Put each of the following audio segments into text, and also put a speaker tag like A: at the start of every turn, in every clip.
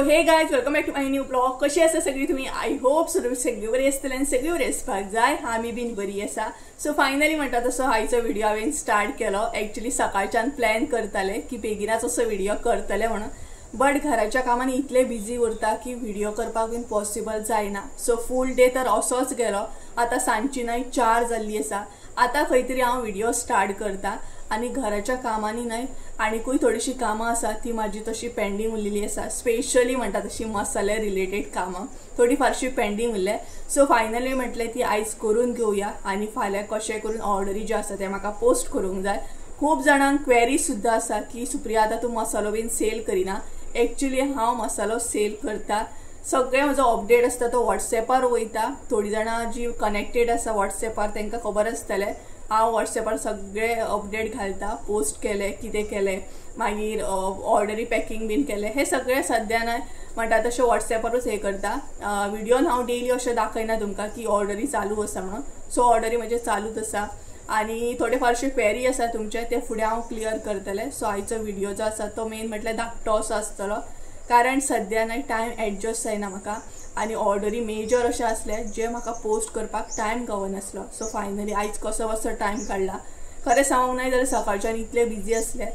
A: Hey guys, welcome back to my new blog. कशी आसा सगळी तुम्ही? I hope so तुम्ही सगळी बरी आसतली आनी सगळी बरी आसपाक जाय. आमी बीन बरी आसा. सो फायनली म्हणटा तसो आयचो व्हिडिओ हांवें स्टार्ट केलो. एक्चुअली सकाळच्यान प्लॅन करताले की बेगिनाच असो व्हिडिओ करतले म्हणून, बट घराच्या कामान इतले बिजी उरता की व्हिडिओ करपाक बीन पॉसिबल जायना. सो फूल डे तर असोच गेलो. आतां सांजची न्हय 4 जाल्ली आसा. आतां खंय तरी हांव व्हिडिओ स्टार्ट करता आनी घराच्या कामांनी न्हय आनीकूय थोडीशी कामां आसा ती म्हाजी तशी पेंडींग उरलेली आसा. स्पेशली म्हणटा तशी मसाले रिलेटेड कामां थोडी फारशी पेंडींग उरले. सो फायनली म्हटलें ती आयज करून घेवया आनी फाल्यां कशें करून ऑर्डरी ज्यो आसा ते म्हाका पोस्ट करूंक जाय. खूब जाणांक क्वेरी सुद्दां आसा की सुप्रिया आतां तूं मसालो बीन सेल करिना. एक्चुअली हांव मसालो सेल करता. सगळे म्हजो अपडेट आसता तो वॉट्सॅपार वयता. थोडी जाणां जी कनेक्टेड आसा वॉट्सॅपार तांकां खबर आसतलें हांव वॉट्सॅपार सगळे अपडेट घालता. पोस्ट केले, कितें केलें, मागीर ऑर्डरी पॅकिंग बीन केलें, हें सगळें सद्या न्हय म्हणटा तशें वॉट्सॅपारूच हें करता. व्हिडियोन हांव डेली अशें दाखयना तुमकां की ऑर्डरी चालू आसा म्हणून. सो ऑर्डरी म्हजे चालूच आसा आनी थोडे फारशे क्वेरी आसा तुमचे ते फुडें हांव क्लियर करतलें. सो आयचो व्हिडिओ जो आसा तो मेन म्हटल्यार धाकटो असो आसतलो, कारण सद्या न्हय टायम एडजस्ट जायना म्हाका आनी ऑर्डरी मेजर अशें आसले जे म्हाका पोस्ट करपाक टायम गावनासलो. सो फायनली आयज कसो कसो टायम काडला. खरें सांगूंक नाय जाल्यार सकाळच्यान इतले बिजी आसले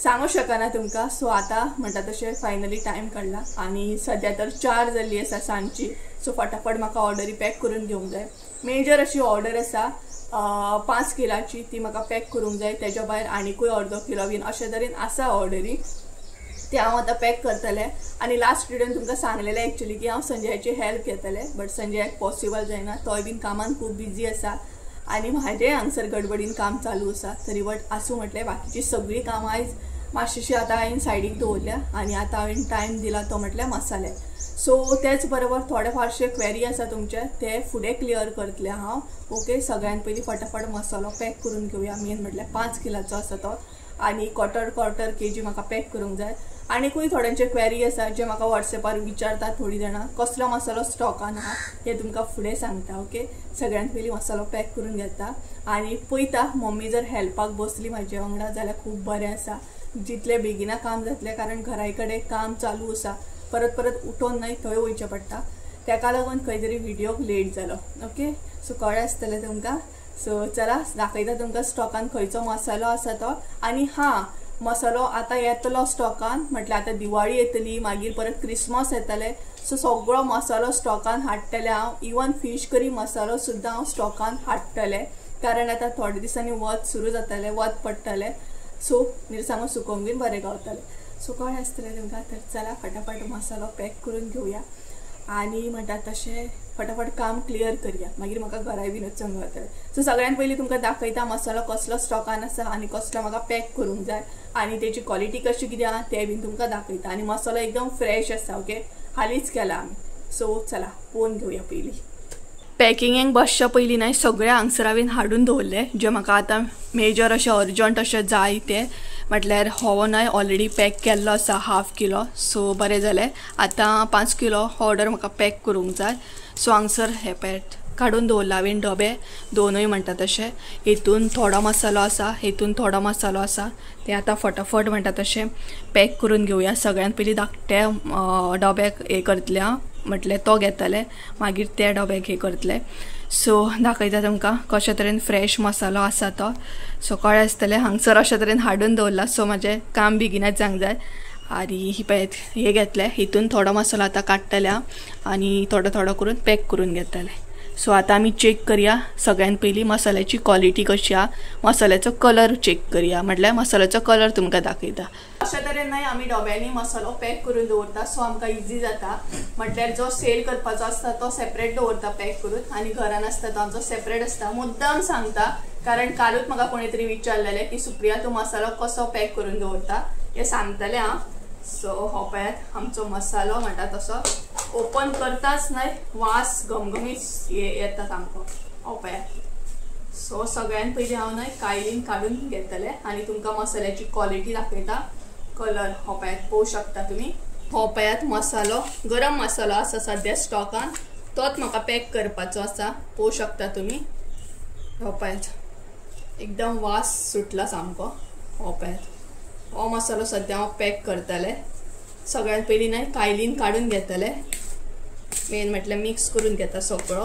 A: सांगूंक शकना तुमकां. सो आतां म्हणटा तशें फायनली टायम काडला आनी सद्या तर 4 जाल्ली आसा सांजची. सो फटाफट म्हाका ऑर्डरी पॅक करून घेवंक जाय. मेजर अशी ऑर्डर आसा 5 किलाची, ती म्हाका पॅक करूंक जाय. तेज्या भायर आनीकूय अर्दो किलो बीन अशे तरेन आसा ऑर्डरी, ते हांव आतां पॅक करतलें. आनी लास्ट व्हिडियोन तुमकां सांगलेलें एक्चुअली की हांव संजयाची हेल्प घेतलें, बट संजयाक पॉसिबल जायना, तोय बीन कामान खूब बिजी आसा आनी म्हाजें हांगसर गडबडीन काम चालू आसा. तरी बट आसूं म्हटलें बाकीची सगळीं कामां आयज मातशीं आतां हांवें सायडीक दवरल्या आनी आतां हांवें टायम दिला तो म्हटल्यार मसाले. सो तेच बरोबर थोडे फारशे क्वेरी आसा तुमचे ते फुडें क्लियर करतलें हांव. ओके, सगळ्यान पयलीं फटाफट मसालो पॅक करून घेवया. मेन म्हटल्यार 5 किलाचो आसा तो आनी क्वॉर्टर क्वॉर्टर केजी म्हाका पॅक करूंक जाय. आनीकूय थोड्यांचे क्वेरी आसा जे म्हाका वॉट्सॅपार विचारतात थोडीं जाणां कसलो मसालो स्टॉकान आहा हें तुमकां फुडें सांगता. ओके, सगळ्यान पयलीं मसालो पॅक करून घेता आनी पळयता मम्मी जर हेल्पाक बसली म्हाजे वांगडा जाल्यार खूब बरें आसा. जितलें बेगिना काम जातलें, कारण घरा कडेन काम चालू आसा, परत परत उठोन न्हय थंय वयचें पडटा, ताका लागून खंय तरी व्हिडियोक लेट जालो. ओके, सो कळ्ळें आसतलें तुमकां. सो चला दाखयता तुमकां स्टॉकान खंयचो मसालो आसा तो. आनी हां, मसालो आतां येतलो स्टॉकान म्हटल्यार आतां दिवाळी येतली, मागीर परत क्रिसमस येतले. सो सगळो मसालो स्टॉकान हाडटलें हांव. इवन फीश करी मसालो सुद्दां हांव स्टॉकान हाडटलें, कारण आतां थोड्या दिसांनी वत सुरू जातलें, वत पडटलें. सो मिरसांगो सुकोवंक बीन बरें गावतलें. सो कळ्ळें आसतलें तुमकां. तर चला फटाफट मसालो पॅक करून घेवया आनी म्हणटा तशें फटाफट काम क्लियर करया, मागीर म्हाका घराय बीन वचूंक गावतलें. सो सगळ्यान पयलीं तुमकां दाखयता मसालो कसलो स्टॉकान आसा आनी कसलो म्हाका पॅक करूंक जाय आनी तेची क्वॉलिटी कशी कितें आहा तें बीन तुमकां दाखयता. आनी मसालो एकदम फ्रेश आसा. ओके, हालींच केला आमी. सो चला पळोवन घेवया. पयलीं पॅकिंगेक बसच्या पयलीं न्हय सगळें हांगसर हांवें हाडून दवरलें जे म्हाका आतां मेजर अशें अर्जंट अशें जाय ते. म्हटल्यार हो न्हय ऑलरेडी पॅक केल्लो आसा हाफ किलो. सो बरें जालें, आतां 5 किलो ऑर्डर म्हाका पॅक करूंक जाय. सो हांगसर हे पॅक काडून दवरला हांवें डबे दोनूय म्हणटा तशें. हेतून थोडो मसालो आसा, हेतून थोडो मसालो आसा, ते आतां फटाफट म्हणटा तशें पॅक करून घेवया. सगळ्यान पयलीं धाकट्या डब्याक हें करतलें हांव, म्हटलें तो घेतले, मागीर त्या डब्याक हें करतले. सो दाखयता तुमकां कशे तरेन फ्रेश मसालो आसा तो. सो कळ्ळें आसतलें हांगसर अशे तरेन हाडून दवरला. सो म्हाजें काम बेगिनाच जावंक जाय. आनी ही पळय हे घेतले, हितून थोडो मसालो आतां काडटले हांव आनी थोडो थोडो करून पॅक करून घेतले. सो आतां आमी चॅक करया सगळ्यान पयलीं मसाल्याची क्वॉलिटी कशी आहा, मसाल्याचो कलर चॅक करया, म्हटल्यार मसाल्याचो कलर तुमकां दाखयता. अशा तरेन न्हय आमी डब्यांनी मसालो पॅक करून दवरता. सो आमकां इजी जाता, म्हटल्यार जो सेल करपाचो आसता तो सेपरेट दवरता पॅक करून आनी घरान आसता तो आमचो सेपरेट आसता. मुद्दाम सांगता कारण कालूच म्हाका कोणी तरी विचारलेलें की सुप्रिया तूं मसालो कसो पॅक करून दवरता हें सांगतलें हांव. सो हो पळयात आमचो मसालो म्हणटा तसो ओपन करताच न्हय वास घमघमीत येता सामको. हो पळयात. सो सगळ्यान पयलीं हांव न्हय कायलीन काडून घेतलें आनी तुमकां मसाल्याची क्वॉलिटी दाखयता. कलर हो पळयात पळोवंक शकता तुमी. हो पळयात मसालो, गरम मसालो आसा सद्या स्टॉकान, तोच म्हाका पॅक करपाचो आसा. पळोवंक शकता तुमी. हो पळयात एकदम वास सुटला सामको. हो पळयात हो मसालो सद्या हांव पॅक करतलें. सगळ्यात पयलीं न्हय कायलीन काडून घेतले, मेन म्हटल्यार मिक्स करून घेता सगळो.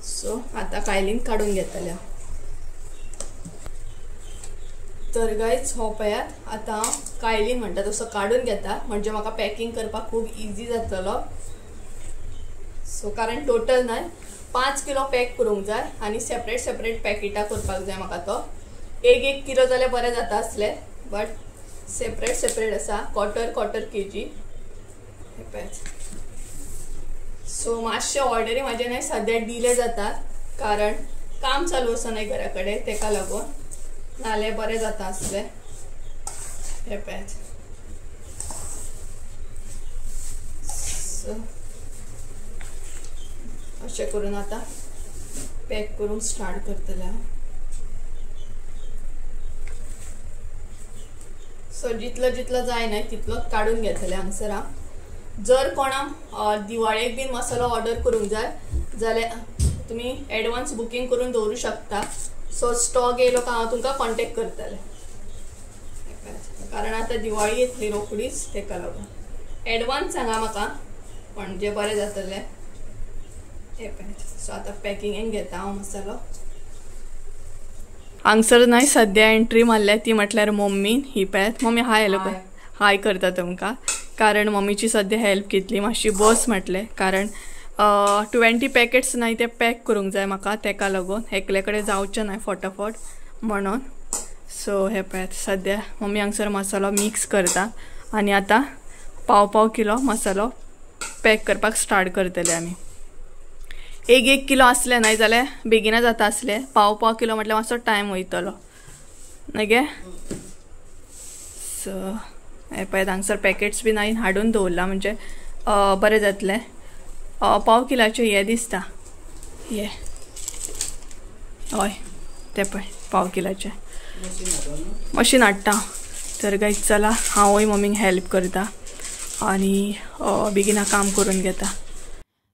A: सो आतां कायलीन काडून घेतले. तर गायज हो पळयात आतां हांव कायलीन म्हणटा तसो काडून घेता, म्हणजे म्हाका पॅकिंग करपाक खूब इजी जातलो. सो कारण टोटल न्हय 5 किलो पॅक करूंक जाय आनी सेपरेट सेपरेट पॅकेटां करपाक जाय म्हाका. तो एक एक किलो जाल्यार बरें जाता आसलें, बट सेपरेट सेपरेट आसा, क्वॉर्टर क्वॉर्टर केजी. सो मातशे ऑर्डरी म्हाजे न्हय सद्या डिले जातात, कारण काम चालू आसा न्हय घरा कडेन, तेका लागून, नाल्यार बरें जाता आसलें. हें पळयात. सो अशें करून आतां पॅक करूंक स्टार्ट करतलें हांव. सो जितलो जितलो जाय न्हय तितलोच काडून घेतलें हांगसर हांव. जर कोणाक दिवाळेक बीन मसालो ऑर्डर करूंक जाय जाल्यार तुमी एडवान्स बुकींग करून दवरूं शकता. सो स्टॉक येयलो काय हांव तुमकां कॉन्टेक्ट करतलें, कारण आतां दिवाळी येतली रोखडीच, तेका लागून एडवान्स सांगा म्हाका, म्हणजे बरें जातलें. सो आतां पॅकिंगेक घेता हांव मसालो. हांगसर न्हय सद्या एंट्री मारल्या ती म्हटल्यार मम्मीन. ही पळयात मम्मी, हाय हॅलो हाय करता तुमकां, कारण मम्मीची सद्या हेल्प घेतली मातशी बस म्हटलें, कारण 20 पॅकेट्स न्हय ते पॅक करूंक जाय म्हाका, तेका लागून एकले कडेन जावचें न्हय फटाफट म्हणून. सो हे पळयात सद्या मम्मी हांगसर मसालो मिक्स करता आनी आतां पाव पाव किलो मसालो पॅक करपाक स्टार्ट करतले आमी. एक एक किलो आसलें न्हय जाल्यार बेगिना जाता आसलें, पाव पाव किलो म्हटल्यार मातसो टायम वयतलो न्हय गे. सो हे पळयात हांगसर पॅकेट्स बीन हांवें हाडून दवरला, म्हणजे बरें जातलें. पाव किलाचे हे दिसता, हे हय ते पळय पाव किलाचे मशीन हाडटा. तर गायज चला हांवूय मम्मीक हेल्प करता आनी बेगिना काम करून घेता.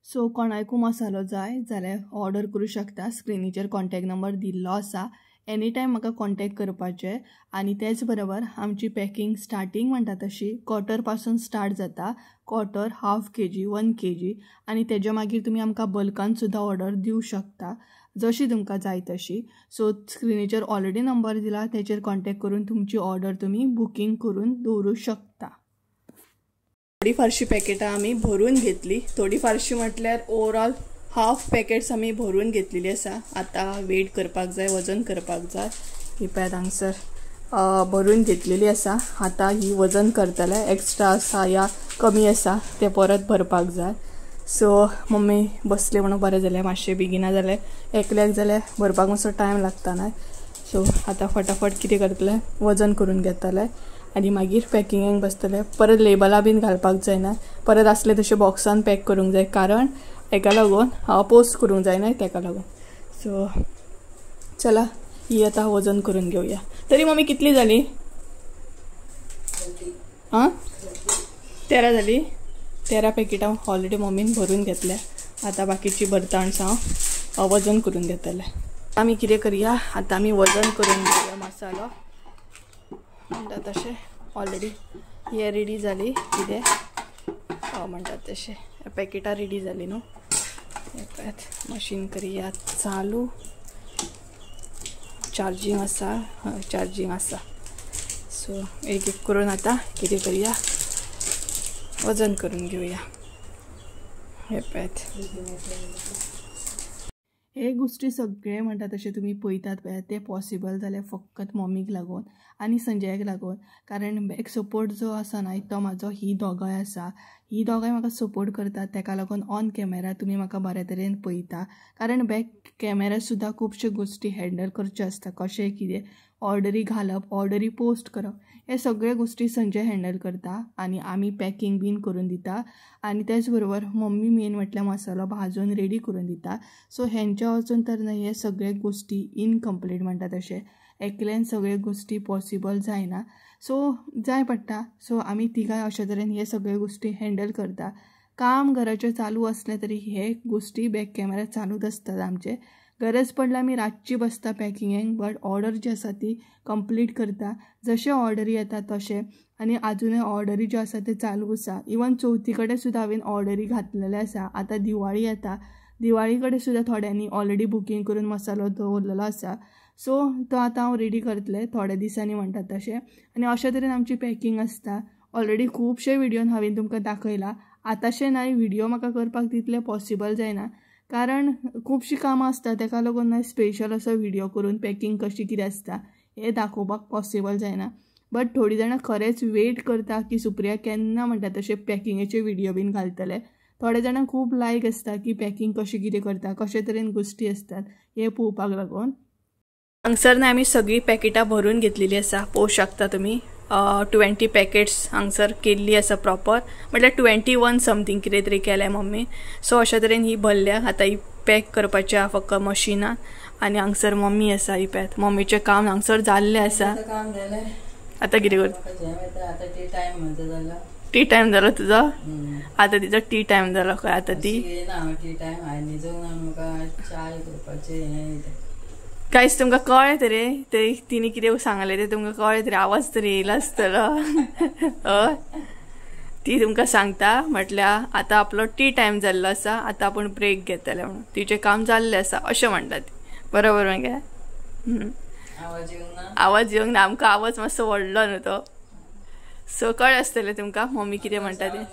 A: सो कोणाकूय मसालो जाय जाल्यार ऑर्डर करूं शकता, स्क्रिनीचेर कॉन्टेक्ट नंबर दिल्लो आसा, एनी टायम म्हाका कॉन्टेक्ट करपाचें. आनी तेच बरोबर आमची पॅकिंग स्टार्टींग म्हणटा तशी क्वॉर्टर पासून स्टार्ट जाता, क्वॉर्टर, हाफ केजी, 1 केजी, आनी तेज्या मागीर तुमी आमकां बल्कान सुद्दां ऑर्डर दिवं शकता, जशी तुमकां जाय तशी. सो स्क्रिनीचेर ऑलरेडी नंबर दिला, तेचेर कॉन्टेक्ट करून तुमची ऑर्डर तुमी बुकींग करून दवरूं शकता. थोडी फारशी पॅकेटां आमी भरून घेतली, थोडी फारशी म्हटल्यार ओवरऑल हाफ पॅकेट्स आमी भरून घेतलेली आसा. आतां वेट करपाक जाय, वजन करपाक जाय. ही पळयात हांगसर भरून घेतलेली आसा. आतां ही वजन करतले, एक्स्ट्रा आसा या कमी आसा ते परत भरपाक जाय. सो मम्मी बसले म्हणून बरें जालें, मातशें बेगिना जालें, एकल्याक जाल्यार भरपाक मातसो टायम लागता न्हय. सो आतां फटाफट कितें करतलें, वजन करून घेतलें आनी मागीर पॅकिंगेक बसतलें. परत लेबलां बीन घालपाक जायना, परत आसले तशें बॉक्सान पॅक करूंक जाय, कारण हेका लागून हांव पोस्ट करूंक जाय न्हय तेका लागून. सो चला ही आतां वजन करून घेवया. तरी मम्मी कितली जाली? आं 13 जाली. 13 पॅकेटां ऑलरेडी मम्मीन भरून घेतल्या, आतां बाकीची भरता हांव वजन करून घेतलें. आमी कितें करया, आतां आमी वजन करून घेवया मसालो म्हणटा तशें. ऑलरेडी हे रेडी जाली, कितें म्हणटात तशें पॅकेटां रेडी जाली न्हू. पळयात मशीन करया चालू, चार्जींग आसा, हय चार्जींग आसा. सो एक एक करून आतां कितें करया, वजन करून घेवया. हे पळयात हे गोश्टी सगळे म्हणटा तशें तुमी पळयतात पळय, ते पॉसिबल जालें फकत मम्मीक लागून आनी संजयाक लागून, कारण बॅक सपोर्ट जो आसा न्हय तो म्हाजो ही दोगांय आसा. ही दोगांय म्हाका सपोर्ट करतात, तेका लागून ऑन कॅमेरा तुमी म्हाका बऱ्या तरेन पळयता, कारण बॅक कॅमेरा सुद्दां खुबश्यो गोश्टी हँडल करच्यो आसता, कशें कितें ऑर्डरी घालप, ऑर्डरी पोस्ट करप, हे सगळे गोश्टी संजय हँडल करता आनी आमी पॅकिंग बीन करून दिता. आनी तेच बरोबर मम्मी मेन म्हटल्यार मसालो भाजून रेडी करून दिता. सो हेंच्या वचून तर न्हय हे सगळे गोश्टी इनकम्प्लीट म्हणटा तशें, एकल्यान सगळे गोश्टी पॉसिबल जायना, सो जाय पडटा. सो आमी तिगांय अशे तरेन हे सगळे गोश्टी हँडल करता. काम घराचें चालू आसलें तरी हे गोश्टी बॅक कॅमेरा चालूच आसतात आमचे. गरज पडल्यार आमी रातची बसता पॅकिंगेक, बट ऑर्डर जी आसा ती कंप्लीट करता. जशें ऑर्डरी येता तशें. आनी आजुनूय ऑर्डरी ज्यो आसा ते चालू आसा. इवन चवथी कडेन सुद्दां हांवें ऑर्डरी घातलेले आसा. आतां दिवाळी येता, दिवाळी कडेन सुद्दां थोड्यांनी ऑलरेडी बुकींग करून मसालो दवरलेलो आसा. सो तो आतां हांव रेडी करतलें थोड्या दिसांनी म्हणटात तशें. आनी अशे तरेन आमची पॅकिंग आसता. ऑलरेडी खुबशे व्हिडियोन हांवें तुमकां दाखयला. आतांशें नाय व्हिडियो म्हाका करपाक तितलें पॉसिबल जायना, कारण खुबशीं कामां आसता. तेका लागून ना स्पेशल असो व्हिडियो करून पॅकिंग कशी कितें आसता हें दाखोवपाक पॉसिबल जायना. बट थोडीं जाणां खरेंच वेट करता की सुप्रिया केन्ना म्हणटा तशें पॅकिंगेचे व्हिडियो बीन घालतले. थोडे जाणांक खूब लायक आसता की पॅकिंग कशें कितें करता, कशे तरेन गोश्टी आसतात हें पळोवपाक लागून. हांगसर न्ही आमी सगळीं पॅकेटां भरून घेतलेली आसा. पळोवंक शकता तुमी 20 पॅकेट्स हांगसर केल्ली आसा प्रॉपर, म्हटल्यार 21 समथींग कितें तरी केलें मम्मी. सो अशा तरेन ही भरल्या. आतां ही पॅक करपाची आहा फक्त मशिनान. आनी हांगसर मम्मी आसा. ही पॅक मम्मीचें काम हांगसर जाल्लें आसा. आतां कितें करता? टी टायम जालो तुजो? आतां तिजो टी टायम जालो खंय. आतां ती कांयच तुमकां कळ्ळें तरी ते तिने कितें सांगलें तें तुमकां कळ्ळें तरी, आवाज तरी येयला आसतलो. हय, ती तुमकां सांगता म्हटल्यार आतां आपलो टी टायम जाल्लो आसा, आतां आपूण ब्रेक घेतले म्हणून. तिचें काम जाल्लें आसा अशें म्हणटा ती. बरोबर मगे? आवाज येवंक ना आमकां, आवाज मातसो व्हडलो न्हू तो. सो कळ्ळें आसतलें तुमकां मम्मी कितें म्हणटा तें.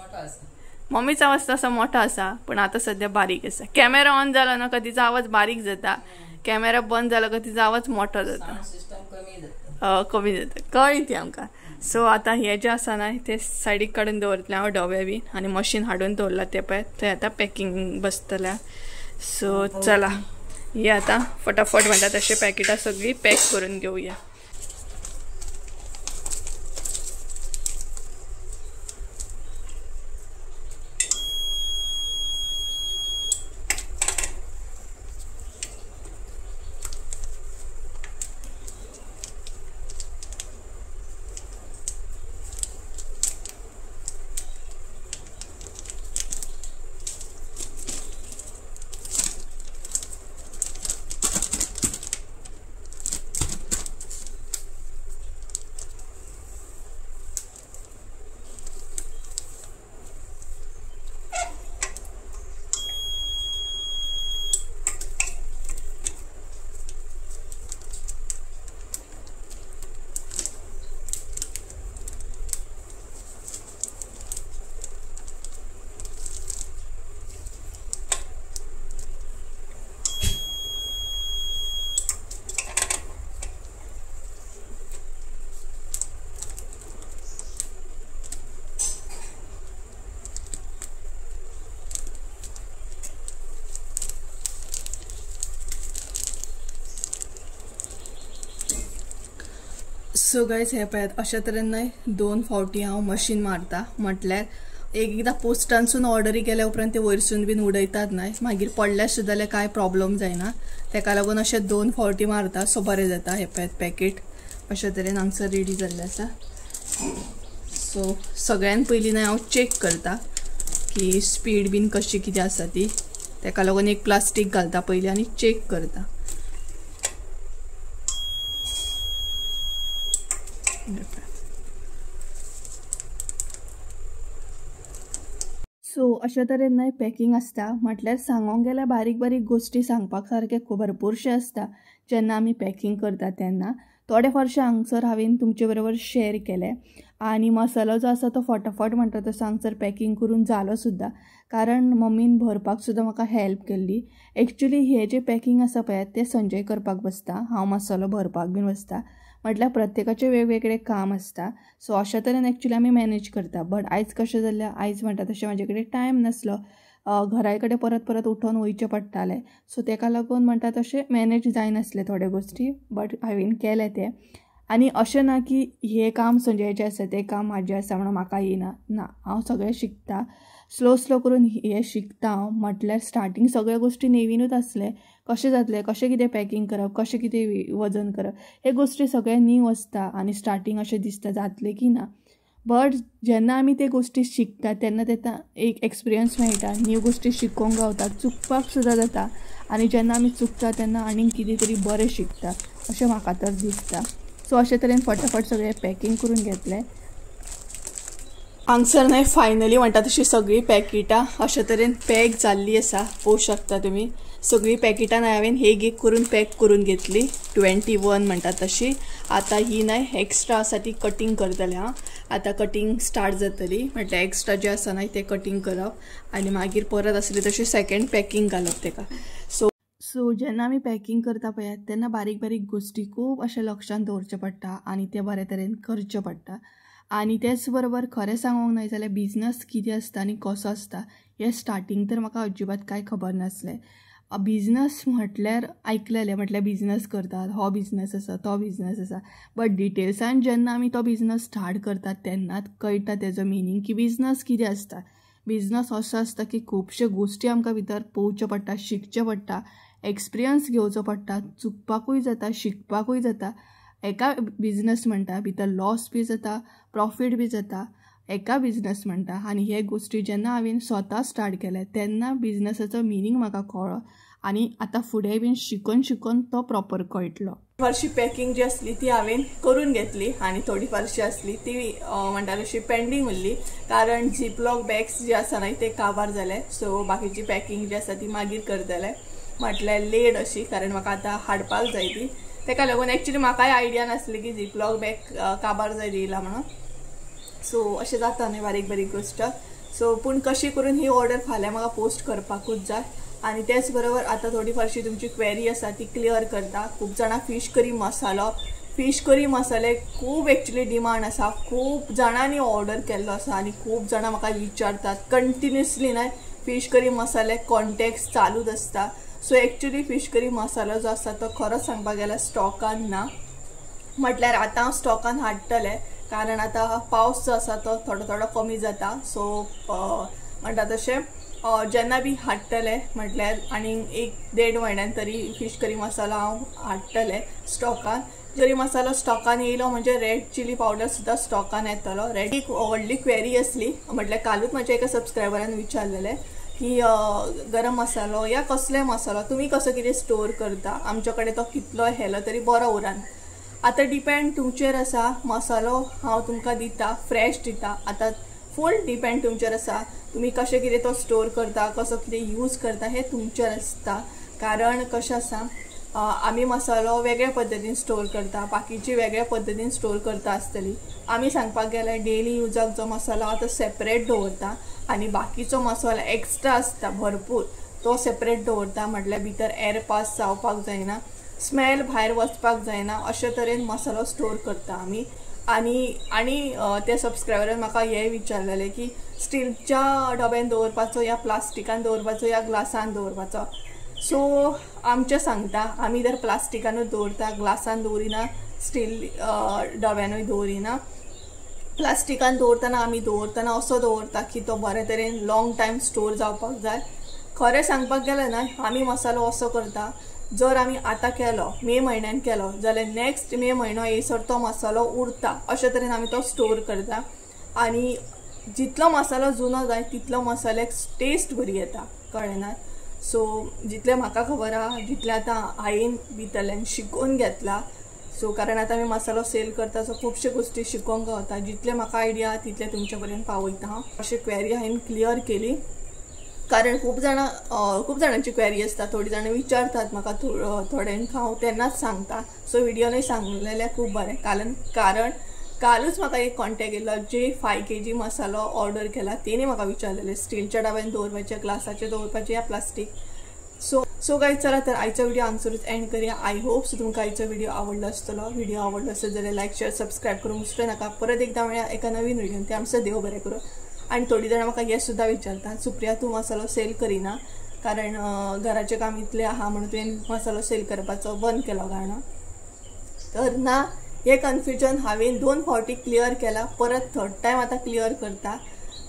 A: मम्मीचो आवाज तसो मोठो आसा, पण आतां सद्या बारीक आसा. कॅमेरा ऑन जालो ना का तिचो आवाज बारीक जाता, कॅमेरा बंद जालो का तिचो आवाज मोठो जाता, कमी जाता. कळ्ळी ती आमकां. सो आतां हें जें आसा ना तें सायडीक काडून दवरतलें हांव डबे बी, आनी मशीन हाडून दवरलां तें पळय थंय आतां पॅकिंग बसतलें. सो चला हे आतां फटाफट म्हणटा तशें पॅकेटां सगळीं पॅक करून घेवया. सो गायज हे पळयात अशा तरेन न्हय 2 फावटी हांव मशीन मारता. म्हटल्यार एक एकदां पोस्टानसून ऑर्डरी केल्या उपरांत ते वयरसून बीन उडयतात न्हय, मागीर पडल्यार सुद्दां जाल्यार कांय प्रॉब्लम जायना. तेका लागून अशें 2 फावटी मारता. सो बरें जाता. हे पळयात पॅकेट अशा तरेन हांगसर रेडी जाल्लें आसा. सो सगळ्यान पयलीं न्हय हांव चॅक करता की स्पीड बीन कशी कितें आसा ती. तेका लागून एक प्लास्टीक घालता पयलीं आनी चॅक करता. सो अशा तरेन न्हय पॅकिंग आसता. म्हटल्यार सांगोंक गेल्यार बारीक बारीक गोश्टी सांगपाक सारकें भरपूरशें आसता जेन्ना आमी पॅकिंग करता तेन्ना. थोडे फारशे हांगसर हांवें तुमचे बरोबर शेअर केले. आनी मसालो जो आसा तो फटाफट म्हणटा तसो हांगसर पॅकिंग करून जालो सुद्दां, कारण मम्मीन भरपाक सुद्दां म्हाका हेल्प केल्ली. एक्चुली हे जे पॅकिंग आसा पळय तें संजय करपाक बसता, हांव मसालो भरपाक बीन बसता. म्हटल्यार प्रत्येकाचें वेगवेगळें काम आसता. सो अशा तरेन एक्चुली आमी मॅनेज करता. बट आयज कशें जालें, आयज म्हणटा तशें म्हाजे कडेन टायम नासलो, घरा कडेन परत परत उठोन वयचें पडटालें. सो तेका लागून म्हणटा तशें मॅनेज जायनासलें थोड्यो गोश्टी, बट हांवें केलें तें. आनी अशें ना की हें काम संजयाचें आसा तें काम म्हाजें आसा म्हणून म्हाका येना, ना, हांव सगळें शिकता. स्लो स्लो करून हें शिकता हांव. म्हटल्यार स्टार्टींग सगळ्यो गोश्टी नवीनूच आसलें, कशें जातलें, कशें कितें पॅकिंग करप, कशें कितें वजन करप, हे गोश्टी सगळें न्यू आसता आनी स्टार्टींग अशें दिसता जातलें की ना. बट जेन्ना आमी ते गोश्टी शिकता तेन्ना तेका एक एक्सपिरियन्स मेळटा, न्यू गोश्टी शिकोंक गावता, चुकपाक सुद्दां जाता आनी जेन्ना आमी चुकता तेन्ना आनीक कितें तरी बरें शिकता अशें म्हाका तर दिसता. सो अशे तरेन फटाफट सगळें पॅकींग करून घेतलें. हांगसर न्हय फायनली म्हणटा तशी सगळीं पॅकेटां अशे तरेन पॅक जाल्ली आसा, पळोवंक शकता तुमी. सगळीं पॅकेटां न्हय हांवें एक एक करून पॅक करून घेतली, 21 म्हणटा तशी. आतां ही न्हय एक्स्ट्रा आसा ती कटींग करतलें हांव. आतां कटींग स्टार्ट जातली, म्हटल्यार एक्स्ट्रा जें आसा न्हय तें कटींग करप आनी मागीर परत आसली तशी सेकेंड पॅकींग घालप तेका. सो जेन्ना आमी पॅकींग करता पळयात तेन्ना बारीक बारीक गोश्टी खूब अशें लक्षांत दवरचें पडटा आनी तें बरे तरेन करचें पडटा. आनी तेच बरोबर खरें सांगूंक न्हय जाल्यार बिजनस कितें आसता आनी कसो आसता हें स्टार्टींग तर म्हाका अजिबात कांय खबर नासलें. बिजनस म्हटल्यार आयकलेलें, म्हटल्यार बिजनस करतात, हो बिजनस आसा तो बिजनस आसा, बट डिटेल्सान जेन्ना आमी तो बिजनस स्टार्ट करतात तेन्नाच कळटा तेजो मिनींग की बिजनस कितें आसता. बिजनस असो आसता की खुबश्यो गोश्टी आमकां भितर पळोवच्यो पडटा, शिकचें पडटा, एक्सपिरियन्स घेवचो पडटा, चुकपाकूय जाता, शिकपाकूय जाता. एका बिजनस म्हणटा भितर लॉस बी जाता, प्रॉफीट बी जाता, एका बिजनस म्हणटा. आनी हे गोश्टी जेन्ना हांवें स्वता स्टार्ट केले तेन्ना बिजनसाचो मिनींग म्हाका कळ्ळो आनी आतां फुडें बीन शिकून शिकून तो प्रॉपर कळटलो. फारशी पॅकिंग जी आसली ती हांवें करून घेतली आनी थोडी फारशी आसली ती म्हणटा तशी पेंडींग उरली, कारण झिपलॉक बॅग्स जे आसा न्हय ते काबार जाले. सो बाकीची पॅकिंग जी आसा ती मागीर करतले, म्हटल्यार लेट अशी, कारण म्हाका आतां हाडपाक जाय ती. तेका लागून एक्चुली म्हाकाय आयडिया नासली की झिपलॉक बॅग काबार जायत येयला म्हणून. सो अशें जाता न्हय बारीक बारीक गोश्ट. सो पूण कशी करून ही ऑर्डर फाल्यां म्हाका पोस्ट करपाकूच जाय. आनी तेच बरोबर आतां थोडी फारशी तुमची क्वेरी आसा ती क्लियर करता. खूब जाणां फिश करी मसालो, फिश करी मसाले खूब एक्चुली डिमांड आसा, खूब जाणांनी ऑर्डर केल्लो आसा आनी खूब जाणां म्हाका विचारतात कंटिन्युअसली न्हय फिश करी मसाले कॉन्टेक्ट चालूच आसता. सो एक्चुली फिश करी मसालो जो आसा तो खरोच सांगपाक गेल्यार स्टॉकान ना, म्हटल्यार आतां हांव स्टॉकान हाडटलें, कारण आतां पावस जो आसा तो थोडो थोडो कमी जाता. सो म्हणटा तशें जेन्ना बी हाडटले म्हटल्यार आनी 1-1.5 म्हयन्यान तरी फिश करी मसालो हांव हाडटलें स्टॉकान. करी मसालो स्टॉकान येयलो म्हणजे रेड चिली पावडर सुद्दां स्टॉकान येतलो. रेड एक व्हडली क्वेरी आसली, म्हटल्यार कालूच म्हज्या एका सबस्क्रायबरान विचारलेलें की गरम मसालो या कसले मसालो तुमी कसो कितें स्टोर करता, आमचे कडेन तो कितलो हेलो तरी बरो उरान. आतां डिपेंड तुमचेर आसा, मसालो हांव तुमकां दिता फ्रेश दिता, आतां फूल डिपेंड तुमचेर आसा तुमी कशें कितें तो स्टोर करता, कसो कितें यूज करता हें तुमचेर आसता. कारण कशें आसा, आमी मसालो वेगळ्या पद्दतीन स्टोर करता, बाकीची वेगळ्या पद्दतीन स्टोर करता आसतली. आमी सांगपाक गेल्यार डेली युजाक जो मसालो आहा तो सेपरेट दवरता आनी बाकीचो मसालो एक्स्ट्रा आसता भरपूर तो सेपरेट दवरता, म्हटल्यार भितर एर पास जावपाक जायना, स्मेल भायर वचपाक जायना, अशे तरेन मसालो स्टोर करता आमी. आनी आनी त्या सबस्क्रायबरान म्हाका हें विचारलेलें की स्टीलच्या डब्यान दवरपाचो या प्लास्टिकान दवरपाचो या ग्लासान दवरपाचो. सो आमचें सांगता आमी जर प्लास्टिकानूच दवरता, ग्लासान दवरिना, स्टील डब्यानूय दवरिना. प्लास्टिकान दवरतना आमी दवरतना असो दवरता की तो बरे तरेन लॉंग टायम स्टोर जावपाक जाय. खरें सांगपाक गेलें ना आमी मसालो असो करता, जर आमी आतां केलो मे म्हयन्यान केलो जाल्यार नेक्स्ट मे म्हयनो येयसर तो मसालो उरता, अशे तरेन आमी तो स्टोर करता. आनी जितलो मसालो जुनो जाय तितलो मसाल्याक टेस्ट बरी येता, कळ्ळें ना. सो जितलें म्हाका खबर आहा जितलें आतां हांवें भितरल्यान शिकोवन घेतला. सो कारण आतां आमी मसालो सेल करता, सो खुबश्यो गोश्टी शिकोवंक गावता, जितलें म्हाका आयडिया आहा तितलें तुमच्या पर्यंत पावयता हांव. अशी क्वेरी हांवें क्लियर केली, कारण खूब जाणां खूब जाणांची क्वेरी आसता, थोडी जाणां विचारतात म्हाका, थोड्यांक हांव तेन्नाच सांगता. सो व्हिडियोनूय सांगलेलें खूब बरें, कारण कालूच म्हाका एक कॉन्टेक्ट येयलो जे 5 kg मसालो ऑर्डर केला तेणी म्हाका विचारलेलें स्टीलच्या डब्यान दवरपाचें, ग्लासाचें दवरपाचें या प्लास्टीक. सो गायज चला तर आयचो व्हिडिओ हांगसरूच एंड करया. I hope so तुमकां आयचो व्हिडिओ आवडलो आसतलो. व्हिडिओ आवडलो आसत जाल्यार लायक शेअर सबस्क्रायब करूंक विसरूं नाका. परत एकदां मेळया एका नवीन व्हिडियोन, ते आमचो देव बरें करूं. आनी थोडी जाणां म्हाका हें सुद्दां विचारतात, सुप्रिया तूं मसालो सेल करिना कारण घराचें काम इतलें आहा म्हणून तुवें मसालो सेल करपाचो बंद केलो काय ना. तर ना, हें कन्फ्युजन हांवें 2 फावटी क्लियर केला, परत थर्ड टायम आतां क्लियर करता.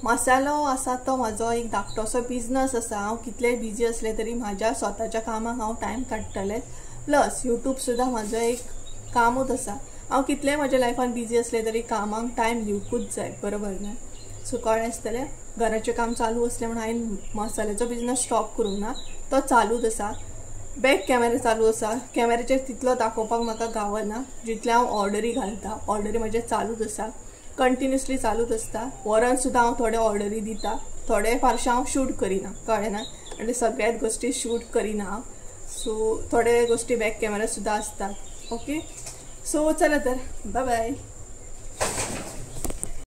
A: मसालो आसा तो म्हाजो एक धाकटोसो बिजनस आसा, हांव कितलें बिजी आसलें तरी म्हाज्या स्वताच्या कामाक हांव टायम काडटलें. प्लस यूट्यूब सुद्दां म्हाजो एक कामूच आसा. हांव कितलेंय म्हज्या लायफान बिजी आसलें तरी कामाक टायम दिवकूच जाय, बरोबर न्हय? सो कळ्ळें आसतलें. घराचें काम चालू आसलें म्हणून हांवें मसाल्याचो बिजनस स्टॉप करूंक ना, तो चालूच आसा. बॅक कॅमेरा चालू आसा, कॅमेराचेर तितलो दाखोवपाक म्हाका गावना जितलें हांव ऑर्डरी घालता. ऑर्डरी म्हजे चालूच आसा, कंटिन्युअसली चालूच आसता. वरान सुद्दां हांव थोडे ऑर्डरी दिता, थोडे फारशें हांव शूट करिना, कळ्ळें ना? आनी सगळ्याच गोश्टी शूट करिना हांव. सो थोडे गोश्टी बॅक कॅमेरा सुद्दां आसतात. ओके, सो चला तर, बाय बाय.